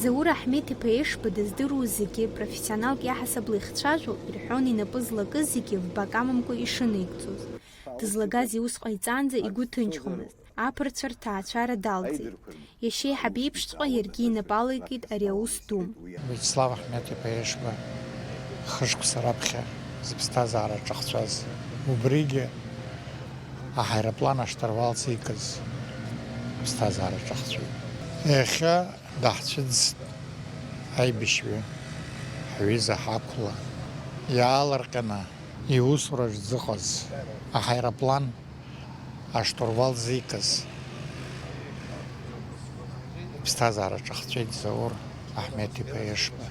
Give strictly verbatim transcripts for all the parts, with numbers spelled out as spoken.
Заур Аҳмеҭ-иԥа Ешба дыздыруаз зегьы профессионалк иаҳасабала ихцәажәо, ирҳәон инапы злакыз зегьы вбак амамкәа ишынеигӡоз. Дызлагаз иус ҟаиҵаанӡа игәы ҭынчхомызт. Аԥырцәа рҭаацәара далҵит. Иашьеиҳаб иеиԥшҵәҟьа иаргьы инапы алеикит ари аус ду. Виачеслав Аҳмеҭ-иԥа Ешба хышықәса раԥхьа зыԥсҭазаара ҿахҵәаз, убригьы аҳаирплан ашҭарвал зикыз ԥсҭазаара ҿахҵәеит. Иахьа даҳцәыӡт аибашьҩы, ҳҩыза ҳақәла, иаалырҟьаны иусураҿ дзыҟаз аҳаирплан аштурвал зикыз. Иԥсҭазаара ҿахҵәеит Заур Аҳмеҭ-иԥа Ешба.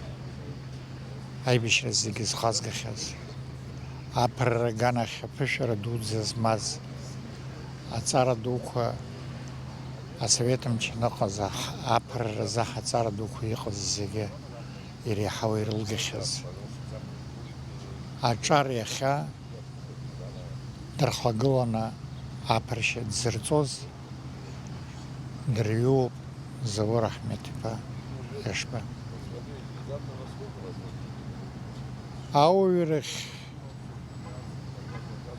Аибашьра зегьы зхазгахьаз, аԥырра аганахь аԥышәара дуӡӡа змаз, аҵара дуқәа, асовет мчы аныҟаз аҳ-, аԥырра азы ҳаҵара дуқәа иҟаз зегьы иреиҳау ирылгахьаз. Аҿар иахьа дырхагыланы аԥыршьа дзырҵоз дырҩуоуп Заур Аҳмеҭ-иԥа Ешба. Ауаҩрахь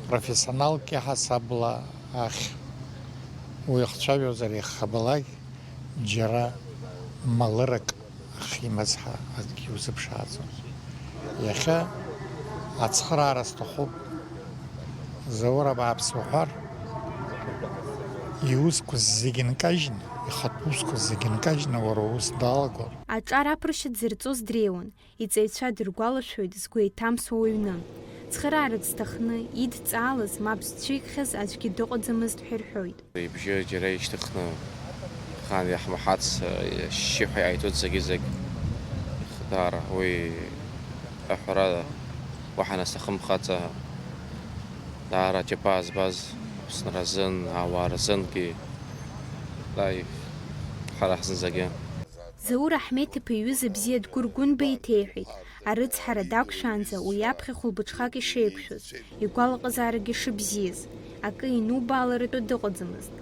профессионалк иаҳасабала ахь уи ихцәажәозар ихабалак џьара малырак ахьимаз ҳәа акгьы узыԥшааӡом. Иахьа ацхыраара сҭахуп, Заур абааԥс уҳәар, иусқәа зегьы нкажьны, ихатә усқәа зегьы нкажьны уара уус далагон. Аҿар аԥыршьа дзырҵоз дреиуан, иҵаҩцәа дыргәалашәоит згәы еиҭамсуа уаҩны. Цхыраарак зҭахны идҵаалаз мап зцәикхьаз аӡәгьы дыҟаӡамызт ҳәа ирҳәоит. Ибжьы џьара ишьҭыхны, ахаан иаҳмаҳац, ашьшьыҳәа иааиҵоит зегьы-зегь. Даара уи аҳәара уаҳа насҭахымхаӡа, даара аџьабаа збаз Аԥсны рзын, ауаа рзынгьы, даи ҳара ҳзынӡагьы. Заур Аҳмеҭ-иԥа иҩыза бзиа Дгәыр Гәынба иҭеиҳәеит, арыцҳара дақәшәаанӡа уи аԥхьа хәылбыҽхак ишеиқәшәоз, игәалаҟазаарагьы шыбзиаз, акы инубааларатәы дыҟаӡамызт.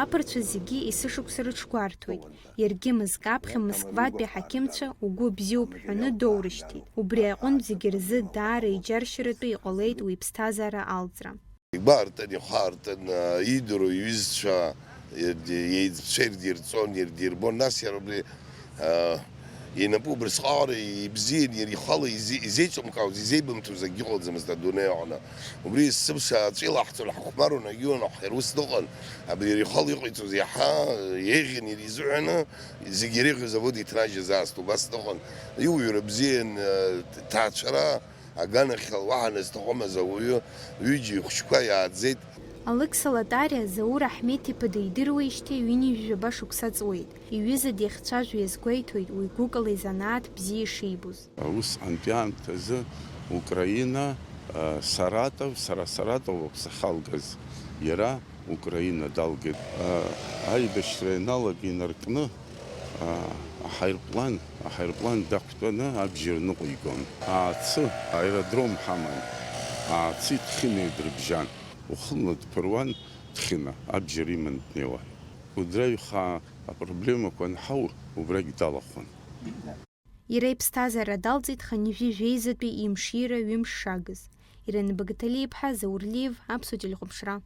Аԥырцәа зегьы есышықәса рыҽгәарҭоит, иаргьы мызкы аԥхьа Москватәи аҳақьымцәа угәы бзиоуп ҳәаны доурышьҭит. Убри аҟынтә зегьы рзы даара иџьаршьаратәы иҟалеит уи иԥсҭазаара алҵра. Игәаартын, ихәаартын, идыруа иҩызцәа ирди-, еиҵбцәа ирдирҵон, ирдирбон, нас иара убри, а, инапы убрысҟаҟара ибзиан, иара ихала изи-, изеиҿымкаауаз, изеибымҭоз акгьы ыҟаӡамызт адунеи аҟны. Убри есымша аҵәы илаҳҵон, ҳахәмаруан, егьиуан, аха иара ус дыҟан. Абри иара ихала иҟаиҵоз иаҳа еиӷьын иара изыҳәаны, зегь иреиӷьу азавод иҭнажьыз аасҭа убас дыҟан. Иуаҩра бзиан, а, ҭаацәара, аганахьала уаҳа назҭахымыз ауаҩы ҩыџьа ихәыҷқәа иааӡеит. Алықьса Латариа Заур Аҳмеҭ-иԥа дидыруеижьҭеи ҩынҩажәаба шықәса ҵуеит. Иҩыза дихцәажәо иазгәеиҭоит уи гәыкала изанааҭ бзиа ишибоз. Усҟантәи аамҭазы Украина, а, Саратов, сара Саратов ауп сахьалгаз, иара Украина далгеит. А, аибашьра ианалага инаркны, а, аҳаирплан, аҳаирплан дақәтәаны абџьар ныҟәигон. Аацы аеродром ҳаман. Аацы Ҭхьына идырбжьан. Уахынла дԥыруан Ҭхьына, абџьар иман днеиуан. Кәыдры аҩхаа апроблемақәа анҳау, убрагь далахәын. Иара иԥсҭазаара далҵит хынҩажәи жәеизатәи имшира ҩымш шагыз. Ирина Багаҭалиа-иԥҳа, Заур Лиев, Аԥсуа телехәаԥшра.